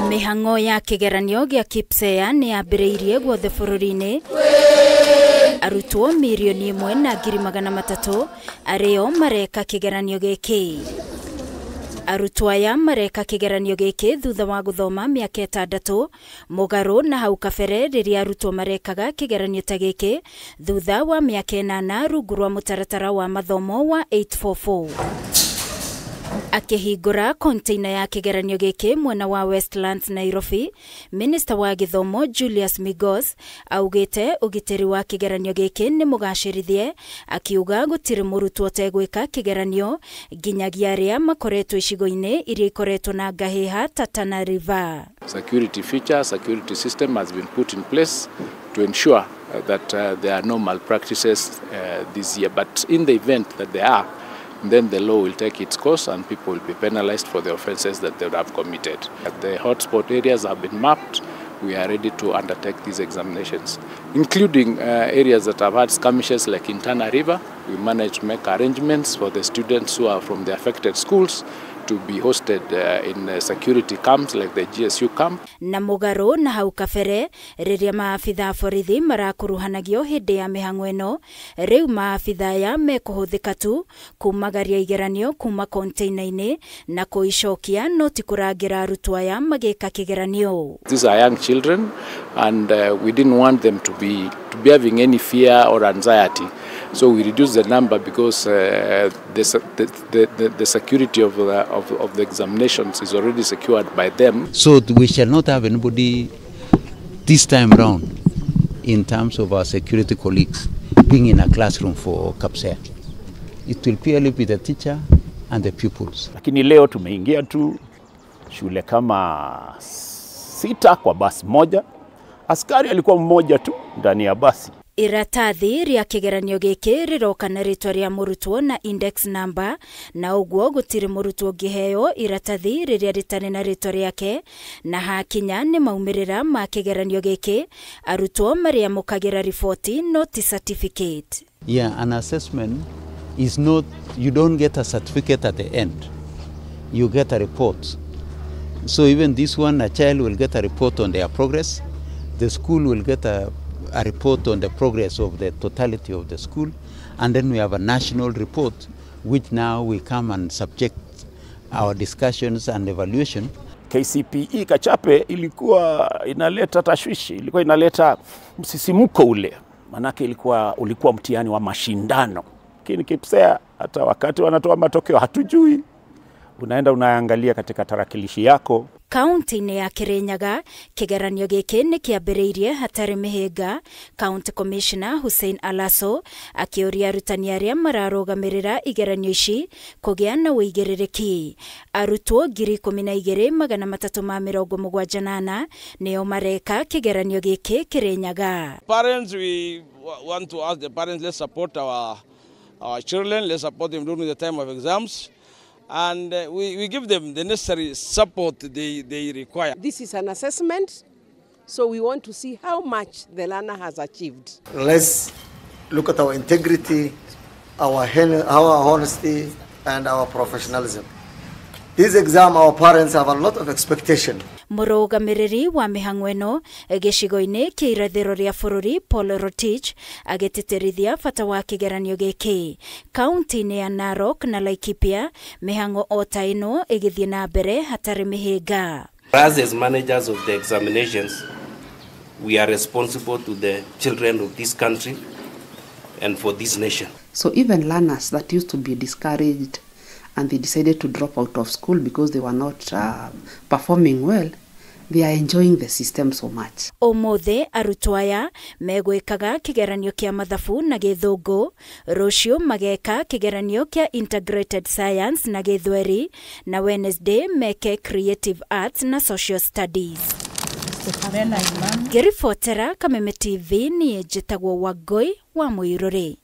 Mĩhang'o ya kĩgeranio gĩa KPSEA nĩ yambĩrĩirie guothe bũrũri-inĩ. Arutwo 1,300,000 arĩo mareka kĩgeranio gĩkĩ. Arutwo aya mareka kĩgeranio gĩkĩ thutha wa gũthoma mĩaka 6 mũgarũ na hau kabere rĩrĩa arutwo marekaga kĩgeranio ta gĩkĩ thutha wa mĩaka 8 rungu rwa mũtaratara wa mathomo wa 844. Akĩhingũra konteina ya kĩgeranio gĩkĩ mwena wa Westlands Nairobi, Minista wa gĩthomo Julius Migos augĩte ũgitĩri wa kĩgeranio gĩkĩ nĩ mũgacĩrithie, akiuga gũtirĩ mũrutwo ũtegwĩka kĩgeranio nginyagia arĩa makoretwo icigo-inĩ iria ikoretwo na ngahĩha ta Tana River. Security feature, security system has been put in place to ensure that there are no malpractices this year, but in the event that there are, then the law will take its course and people will be penalized for the offenses that they would have committed. The hotspot areas have been mapped. We are ready to undertake these examinations, including areas that have had skirmishes like in Tana River. We managed to make arrangements for the students who are from the affected schools to be hosted in security camps like the GSU camp. Na mũgarũ na hau kabere rĩrĩa maabitha borithi marakuruhanagio hĩndĩ ya mĩhang'o ĩno, rĩu maabitha aya mekũhũthĩka tu kumagaria igeranio kuma konteina-inĩ na kũicokia, no ti kũrangĩra arutwo aya magĩka kĩgeranio. These are young children and we didn't want them to be having any fear or anxiety. So we reduced the number because the security of the examinations is already secured by them. So we shall not have anybody this time round in terms of our security colleagues being in a classroom for KPSEA. It will purely be the teacher and the pupils. Lakini leo tumeingia tu shule kama 6 kwa basi moja. Askari alikuwa mmoja tu ndani ya basi. Iratathi rĩa kĩgeranio gĩkĩ rĩroka na rĩtwa rĩa mũrutwo na index number, na ũguo gũtirĩ mũrutwo ũngĩheo iratathi rĩrĩa rĩtarĩ na rĩtwa rĩake, na hakinya nĩ maumĩrĩra ma kĩgeranio gĩkĩ arutwo marĩamũkagĩra riboti no ti certificate. Yeah, an assessment is not, you don't get a certificate at the end. You get a report. So even this one, a child will get a report on their progress. The school will get a report on the progress of the totality of the school, and then we have a national report which now we come and subject our discussions and evaluation. KCPE Kachape ilikuwa inaleta tashwishi, ilikuwa inaleta msisimuko ule, manake ulikuwa mtihani wa mashindano. Lakini KPSEA hata wakati wanatoa matokeo hatujui, unaenda unaangalia katika tarakilishi yako. Kaunti-inĩ ya Kirinyaga kĩgeranio gĩkĩ nĩ kĩambĩrĩirie hatarĩ mĩhĩnga. County Commissioner Hussein Alaso akĩũria arutani arĩa mararũgamĩrĩra igeranio ici kũgĩa na ũigĩrĩrĩki. Arutwo 12,378 nĩo mareka kĩgeranio gĩkĩ Kirinyaga. Parents, we want to ask the parents, let's support our children, let's support them during the time of exams. And we give them the necessary support they require. This is an assessment, so we want to see how much the learner has achieved. Let's look at our integrity, our honesty, and our professionalism. This exam, our parents have a lot of expectation. Mũrũgamĩrĩri wa mĩhang'o ĩno gĩcigo-inĩ kĩa irathĩro rĩa bũrũri Paul Rotich agĩtĩtĩrithia bata wa kĩgeranio gĩkĩ. Kaunti-inĩ ya Narok na Laikipia mĩhang'o o ta ĩno ĩgĩthiĩ na mbere hatarĩ mĩhĩnga. Us as managers of the examinations, we are responsible to the children of this country and for this nation. So even learners that used to be discouraged and they decided to drop out of school because they were not performing well, they are enjoying the system so much. Ũmũthĩ arutwo aya megwĩkaga kĩgeranio kĩa mathabu na gĩthũngũ, rũciũ mageka kĩgeranio kĩa integrated science na gĩthweri, na Wednesday meke creative arts na social studies. Ngĩribotera Kameme TV niĩ njĩtagwo Wangũi wa Mũirũrĩ.